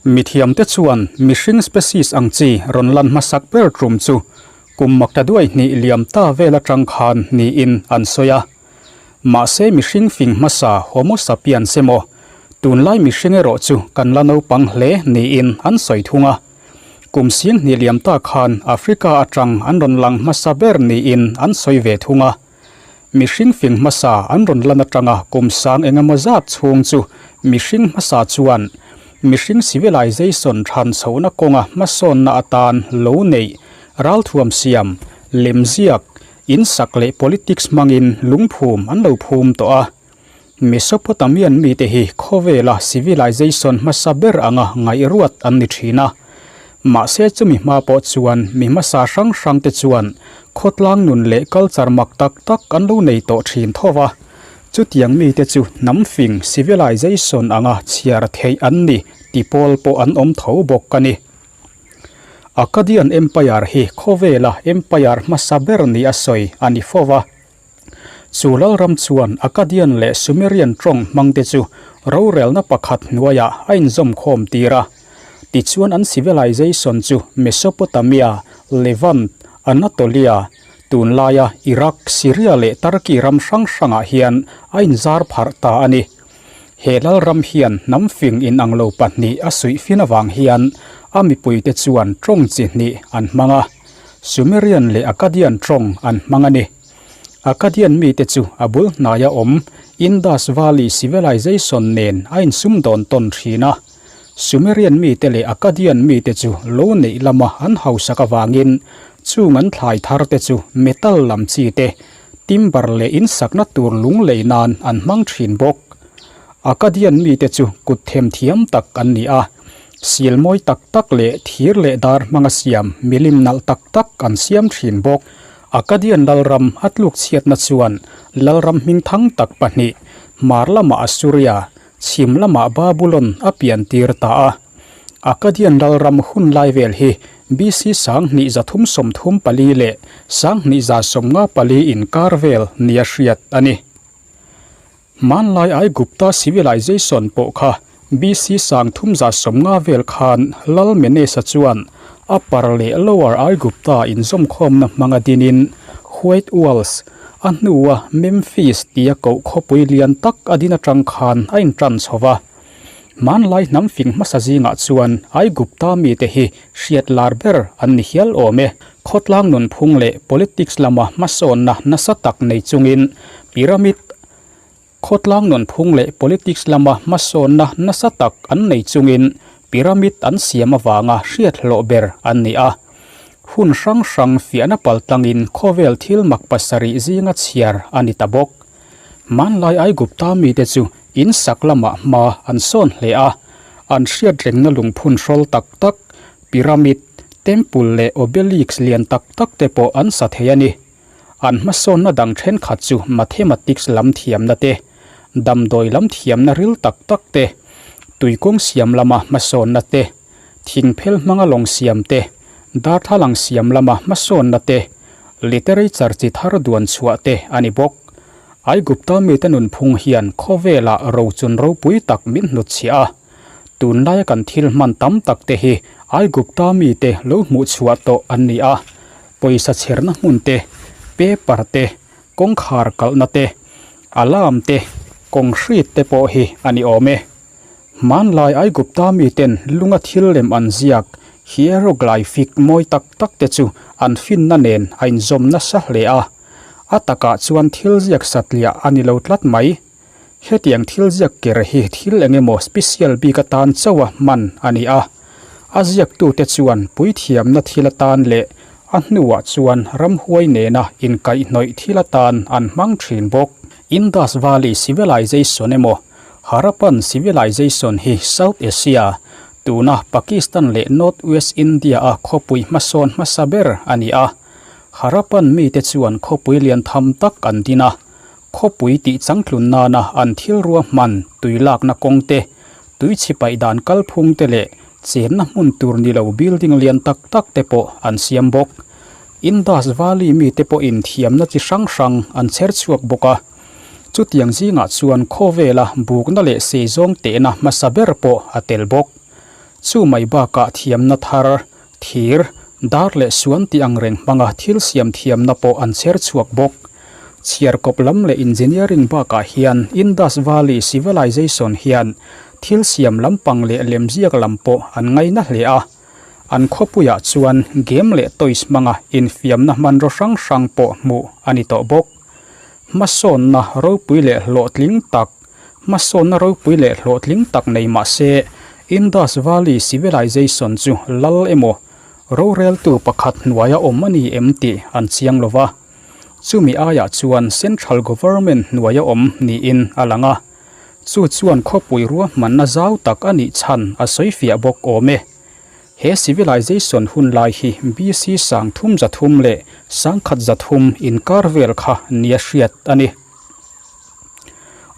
Mithiamte chuan mihring species ang chi rawn lan hmasak ber tum chu kum maktaduai hnih liam ta vel atang khan niin an sawi a. Mahse mihring fing hmasa Homo sapiens emaw tunlai mihring erawh chu kan la naupang hle niin an sawi thung a. Kum sing hnih liam ta khan Africa atang an rawn lang hmasa ber niin an sawi ve thung a. Mihring fing hmasa an rawn lan atanga kum sang engemaw zat chhung chu mihring hmasa chuan mihring civilization than chhohna kawnga hmasawnna atan lo neih, ralthuam siam, lemziak, insak leh politics hmangin lungphum an lo phum tawh a. Mesopotamian mite hi khawvela civilization hmasa ber anga ngaihruat an ni thin a. Mahse chumi hma pawh chuan mi hmasa hrang hrangte chuan khawtlang nun leh culture mak tak tak an lo nei tawh thin tho va. Chutiang mite chu hnam fing civilization anga chhiar theih an ni ti pawl pawh an awm tho bawk a ni. Akkadian Empire hi khawvela empire hmasa ber ni a sawi a ni fo va. Chu lalram chuan Akkadian leh Sumerian tawng hmangte chu rorelna pakhat hnuaiah a inzawmkhawm tir a. Tichuan an civilization chu Mesopotamia, Levant, Anatolia, tunlaia Iraq, Syria leh Turkey ram hrang hrangah hian a inzar pharh ta a ni. He lalram hian hnam fing inang lo pahnih a suihfin avang hian a mipuite chuan tawng chi hnih an hmang a. Sumerian leh Akkadian tawng an hmang a ni. Akkadian mite chu a bul hnaia awm Indus Valley Civilization nen a insumdawn tawn thin a. Sumerian mite leh Akkadian mite chu lo neih lama an hausak avangin chung an thlai tharte chu metal lam chi te, timber leh insakna tur lung lei nan an hmang thin bawk. Akkadian mite chu kut themthiam tak an ni a. Sil mawi tak tak leh thir leh dar hmanga siam milim nalh tak tak an siam thin bawk. Akkadian lalram a tluk chhiatna chuan lalram hmingthang tak pahnih, hmar lamah Assuria, chhim lamah Babulon a pian tir ta a. Akkadian lalram hun lai vel hi BC 2334 leh 2294 inkar vel nia hriat a ni. Hmanlai Aigupta civilization pawh kha BC 3050 vel khan Lal Menesa chuan Upper leh Lower Aigupta inzawmkhawmna hmanga dinin White Walls, a hnua Memphis tia koh khawpui lian tak a din atang khan a intan chho va. Hmanlai hnam fing hmasa zingah chuan Aigupta mite hi hriat lar ber an ni hial awm e. Khawtlang nunphung leh politics lama hmasawnna nasa tak nei chungin pyramid Khawtlang nunphung leh politics lama hmasawnna nasa tak an nei chungin pyramid an siam avanga hriat hlawh ber an ni a. Hun hrang hrang fiahna paltlangin khawvel thil mak pasarih zinga chhiar a ni ta bawk. Hmanlai Aigupta mite chu in sak lamah hma an sawn hle a, an hriat rengna lungphun hrawl tak tak, pyramid, temple leh obelisk lian tak tak te pawh an sa thei a ni. An hmasawnna dang thenkhat chu mathematics lam thiamna te, damdawi lam thiamna ril tak tak te, tuikawng siam lama hmasawnna te, thingphel hmanga lawng siam te, darthlalang siam lama hmasawnna te, literature chi thar duan chhuah te a ni bawk. Aigupta mite nunphung hian khawvelah rochun ropui tak min hnutchhiah a. Tunlaia kan thil hman tam tak te hi Aigupta mite lo hmuh chhuah tawh an ni a. Pawisa chherna hmun te, paper te, kawngkhar kalhna te, alarm te, kawng hrit te pawh hi a ni awm e. Hmanlai Aigupta miten lunga thil lem an ziak hieroglyphic mawi tak tak te chu an finna nen a inzawm nasa hle a. A takah chuan thil ziak satliah a ni lo tlat mai. Hetiang thil ziak ker hi thil eng emaw special bik atan chauha hman a ni a. A ziaktute chuan puithiamna thil atan leh a hnuah chuan ramhuai nena inkaihhnawih thil atan an hmang thin bawk. Indus Valley Civilization emaw Harappan Civilization hi South Asia, tuna Pakistan leh North West India-a khawpui hmasawn hmasa ber a ni a. Harappan mite chuan khawpui lian tham tak an din a, khawpui tih changtlun nana an thil ruahman tui lakna kawng te, tui chhipaih dan kalphung te leh chenna hmun tur ni lo building lian tak tak te pawh an siam bawk. Indus Valley mite pawhin thiamna chi hrang hrang an chher chhuak bawk a. Chutiang zingah chuan khawvela bukna leh seizawng tehna hmasa ber pawh a tel bawk. Chu mai bakah thiamna thar, thir, dar leh suan tih ang reng hmanga thil siam thiamna pawh an chher chhuak bawk. Chhiarkawp lam leh engineering bakah hian Indus Valley Civilization hian thil siam lampang leh lemziak lam pawh an ngaina hle a. An khawpuiah chuan game leh toys hmanga infiamna hmanraw hrang hrang pawh hmuh a ni tawh bawk. Hmasawnna ropui leh hlawhtling tak Hmasawnna ropui leh hlawhtling tak nei mah se, Indus Valley Civilization chu lal emaw, roreltu pakhat hnuaia awm a ni em tih an chiang lo va. Chumi aiah chuan Central Government hnuaia awm niin a lang a. Chu chuan khawpui ruahmanna zau tak a nih chhan a sawi fiah bawk awm e. He civilization hun lai hi BC 33 leh 1300 inkar vel kha nia hriat a ni.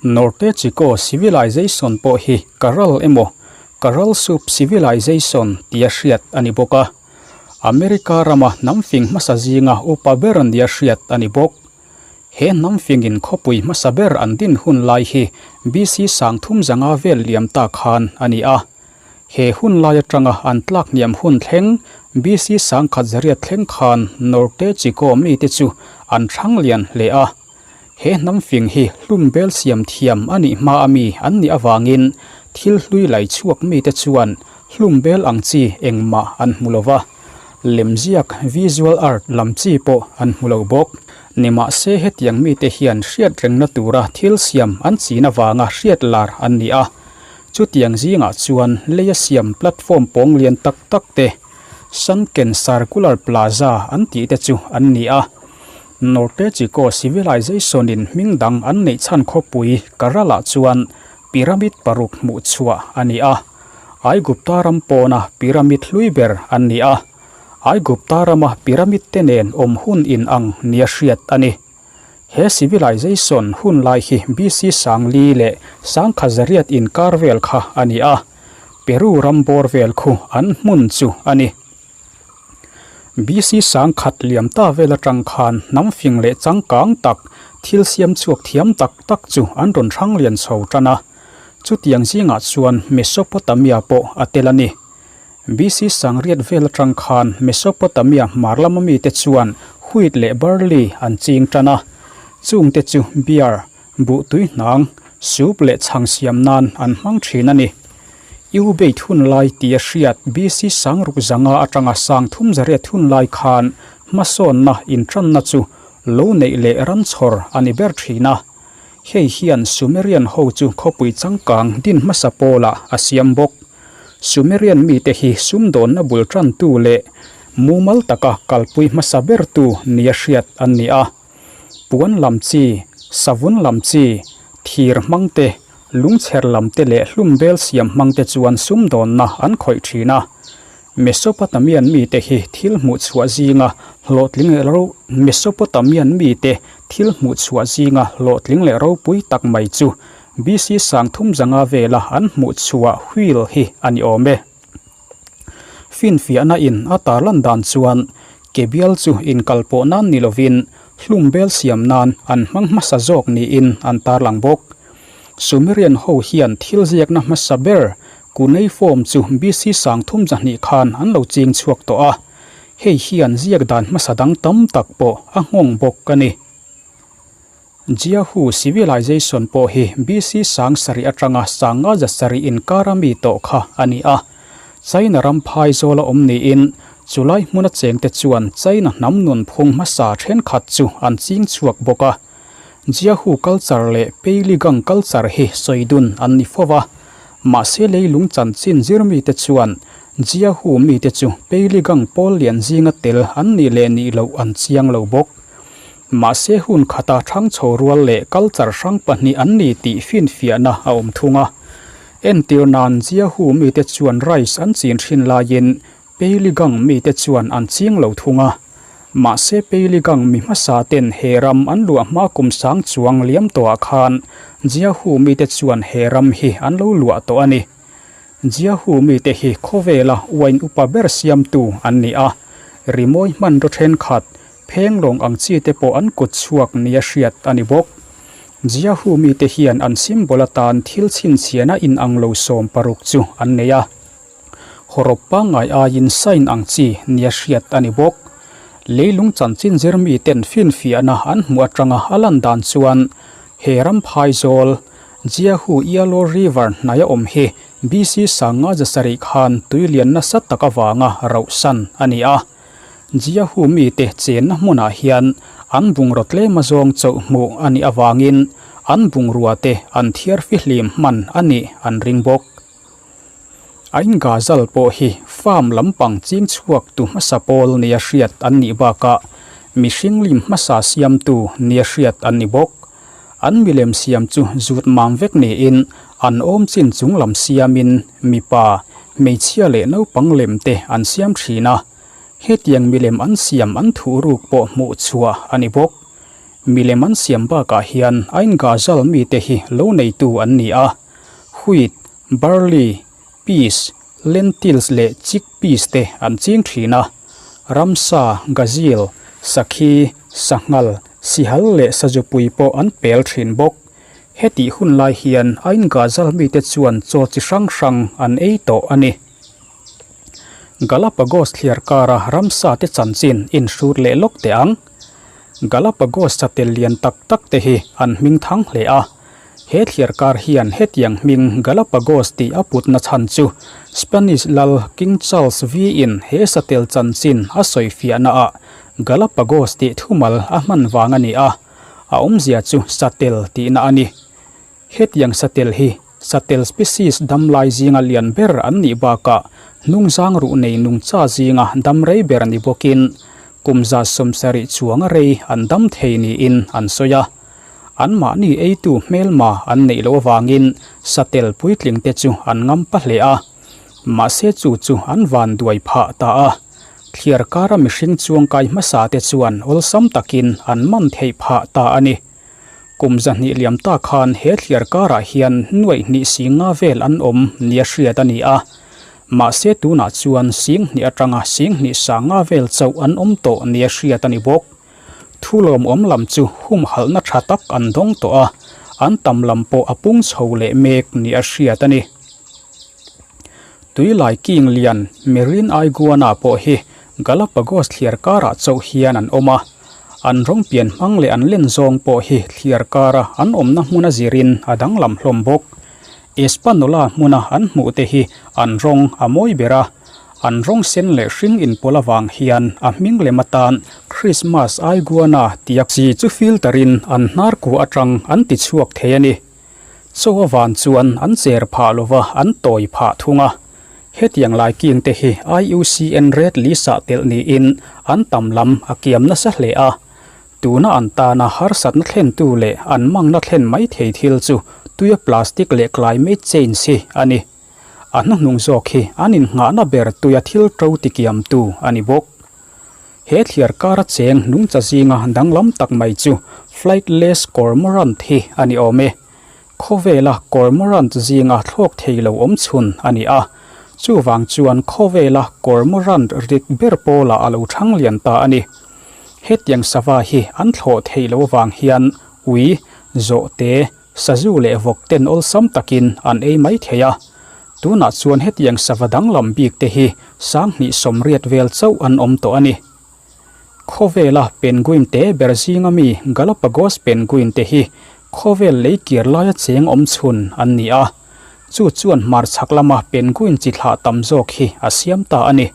Norte Chico civilization pawh hi Caral emaw Caral Sub civilization tia hriat a ni bawk a. America rama hnam fing hmasa zinga upa ber nia hriat a ni bawk. He hnam fingin khawpui hmasa ber an din hun lai hi BC 35 vel liam ta khan a ni a. He hun lai atanga an tlak hniam hun thleng BC 1100 thleng khan Norte Chico mite chu an hrang lian hle a. He hnam fing hi hlum bel siam thiam a nih hma a mi an nih avangin thil hlui lai chhuak mite chuan hlum bel ang chi engmah an hmu lo va, lemziak, visual art, lam chi pawh an hmu lo bawk. Nimahse hetiang mite hian hriat rengna tura thil siam an chin avanga hriat lar an ni a, chutiang zingah chuan leia siam platform pawng lian tak tak te, Sunken Circular Plaza an tih te chu an ni a. Norte Chico Civilization in hming dang an neih chhan khawpui Kerala chuan pyramid paruk hmuh chhuah a ni a. Aigupta ram pawna pyramid hlui ber an ni a. Aigupta rama pyramid te nen awm hun in ang nia hriat a ni. He civilization hun lai hi BC 4000 leh 1100 inkar vel kha a ni a. Peru ram bawr vel khu an hmun chu a ni. BC 1000 liam ta vel atang khan hnam fing leh changkang tak, thil siam chhuak thiam tak tak chu an rawn hrang lian chho tan a. Chutiang zingah chuan Mesopotamia pawh a tel a ni. BC 800 vel atang khan Mesopotamia hmar lama mite chuan wheat leh barley an ching tan a. Chungte chu beer, buh tui hnang, soup leh chhang siam nan an hmang thin a ni. Ubaid hun lai tia hriat BC 600 atanga 300 hun lai khan hmasawnna intranna chu lo neih leh ram chhawr a ni ber thin a. Hei hian Sumerian ho chu khawpui changkang din hmasa pawlah a siam bawk. Sumerian mite hi sumdawnna bul tantu leh mumal taka kalpui hmasa bertu nia hriat an ni a. Puan lam chi, savun lam chi, thir hmang te, lungchher lam te leh hlum bel siam hmang te chuan sumdawnna an khawih thin a. Mesopotamian mite hi thil hmuh chhuah zinga hlawhtling leh ro Mesopotamian mite thil hmuh chhuah zinga hlawhtling leh ropui tak mai chu BC 35 vela an hmuh chhuah wheel hi a ni awm e. Finfiahna in a tarlan dan chuan ke bial chu inkalpawh nan ni lovin hlum bel siam nan an hmang hmasa zawk niin an tarlang bawk. Sumerian ho hian thil ziakna hmasa ber cuneiform chu BC 32 khan an lo ching chhuak tawh a, hei hian ziak dan hmasa dang tam tak pawh a nghawng bawk a ni. Jiahu Civilization pawh hi BC 700 atanga 507 inkara mi tawh kha a ni a. China ram phai zawla awm niin chulai hmuna chengte chuan China hnam nunphung hmasa thenkhat chu an ching chhuak bawk a. Jiahu culture leh Peiligang culture hi sawi dun an ni fo va. Mahse leilung chanchin zir mite chuan Jiahu mite chu Peiligang pawl lian zinga tel an nih leh nih loh an chiang lo bawk. Mahse hun khata thang chho rual leh culture hrang pahnih an ni tih finfiahna a awm thung a. Entir nan Jiahu mite chuan rice an chin thin laiin Peiligang mite chuan an ching lo thung a. Mahse Peiligang mi hmasa ten he ram an luah hma kum sang chuang liam tawhah khan Jiahu mite chuan he ram hi an lo luah tawh a ni. Jiahu mite hi khawvela wine upa ber siamtu an ni a, rimawi hmanraw thenkhat Phenglawng ang chi te pawh an kut chhuak nia hriat a ni bawk. Jiahu mite hian an symbol atan thil chhinchhiahna inang lo 60 chu an nei a. Hawrawp pangngai aiin sign ang chi nia hriat a ni bawk. Leilung chanchin zirmiten finfiahna an hmuh atanga a lan dan chuan he ram phaizawl, Jiahu Yellow River hnaia awm hi BC sanga zasarih khan tui lian nasa tak avanga rauhsan a ni a. Jiahu mite chenna hmunah hian an bungraw tlem azawng chauh hmuh a nih avangin an bungrua te an thiar fihlim hman a nih an ring bawk. Ain Ghazal pawh hi farm lampang ching chhuak tu hmasa pawl nia hriat an nih bakah mihring lim hmasa siamtu nia hriat an ni bawk. An milem siam chu zut mam vek niin an awm chin chung lam siamin mipa, hmeichhia leh naupang lem te an siam thin a. Hetiang milem an siam an thuh ruk pawh hmuh chhuah a ni bawk. Milem an siam bakah hian Ain Ghazal mite hi lo neitu an ni a, wheat, barley, peas, lentils leh chickpeas te an ching thin a. Ramsa, gazelle, sakhi, sanghal, sihal leh sazupui pawh an pel thin bawk. Hetih hun lai hian Ain Ghazal mite chuan chaw chi hrang hrang an ei tawh a ni. Galapagos thliar kara ramsa te chanchin inhrut leh lawk teh ang. Galapagos satel lian tak tak te hi an hming thang hle a. He thliar kar hian hetiang hming Galapagos tih a putna chhan chu Spanish lal King Charles V in he satel chanchin a sawi fiahna ah Galapagos tih thumal a hman vang a ni a, a awmzia chu satel tihna a ni. Hetiang satel hi satel species damlai zinga lian ber an nih bakah hnungzang ruh nei nungcha zinga dam rei ber ni bawkin kum 70 chuanga rei an dam thei niin an sawi a. Anmahni eitu hmelma an neih loh avangin satel puitling te chu an ngam pa hle a, mahse chu chu an van duai phah ta a. Thliar kara mihring chuangkai hmasa te chuan awlsam takin an man theih phah ta a ni. Kum 200 liam ta khan he thliar karah hian nuaih hnih singa vel an awm nia hriat a ni a. Mahse tunah chuan sing hnih atanga sing hnih sanga vel chauh an awm tawh nia hriat a ni bawk. Thu lawmawm lam chu humhalhna tha tak an dawng tawh a, an tam lam pawh a pung chho leh mek nia hriat a ni. Tuilai king lian Marine Iguana pawh hi Galapagos thliar karah chauh hian an awm a, an rawng pian hmang leh an len zawng pawh hi thliar kara an awmna hmuna zirin a danglam hlawm bawk. Espanola hmuna an hmuh te hi an rawng a mawi ber a, an rawng sen leh hring inpawlh avang hian a hming lem atan Christmas Iguana tia chi chu filter in an hnar kua atang an ti chhuak thei a ni. Chaw avan chuan an cher phah lova an tawi phah thung a. Hetiang lai king te hi IUCN Red List ah telh niin an tam lam a kiam nasa hle a. Tuna an tana harsatna thlentu leh an mangna thlen mai thei thil chu tuia plastic leh climate change hi a ni. A hnuhnung zawk hi an innghahna ber tuia thil to tikiamtu a ni bawk. He thliar kara cheng nungcha zinga danglam tak mai chu flightless cormorant hi a ni awm e. Khawvela cormorant zinga thlawk thei lo awm chhun a ni a, chuvang chuan khawvela cormorant rit ber pawlah a lo thang lian ta a ni. Hetiang sava hi an thlawh theih loh avang hian ui, zawhte, sazu leh vawk ten awlsam takin an ei mai thei a. Tunah chuan hetiang sava danglam bik te hi 2080 vel chauh an awm tawh a ni. Khawvela penguin te ber zinga mi Galapagos penguin te hi khawvel lei kir laia cheng awm chhun an ni a. Chu chuan hmarchhak lama penguin chi thlah tam zawk hi a siam ta a ni.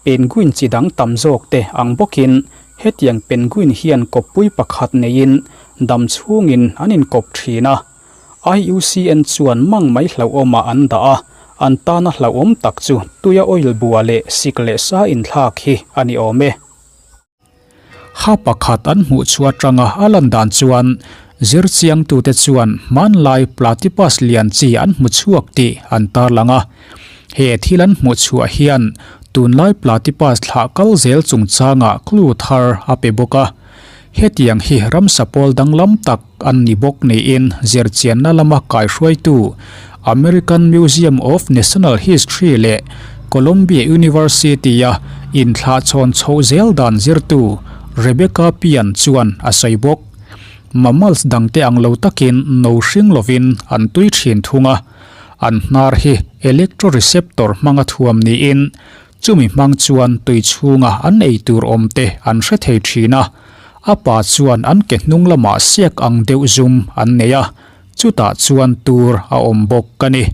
Penguin chi dang tam zawk te ang bawkin hetiang penguin hian kawppui pakhat neiin dam chhungin an inkawp thin a. IUCN chuan mang mai hlauhawmah an dah a, an tana hlauhawm tak chu tuia oil bua leh sik leh sa inthlak hi a ni awm e. Ha pakhat an hmuh chhuah atanga a lan dan chuan zirchiangtute chuan hmanlai platypus lian chi an hmu chhuak tih an tarlang a. He thil an hmuh chhuah hian tunlai platypus thlah kal zel chungchangah clue thar a pe bawk a. Hetiang hi ramsa pawl danglam tak an ni bawk niin zirchianna lama kaihruaitu American Museum of National History leh Columbia University-a inthlahchhawn chhoh zel dan zirtu Rebecca Pian chuan a sawi bawk. Mammals dangte ang lo takin no hring lovin an tui thin thung a. An hnar hi electroreceptor hmanga thuam niin chumi hmang chuan tui chhunga an ei tur awm te an hre thei thin a. A pa chuan an ke hnung lamah siak ang deuh zum an nei a, chutah chuan tur a awm bawk a ni.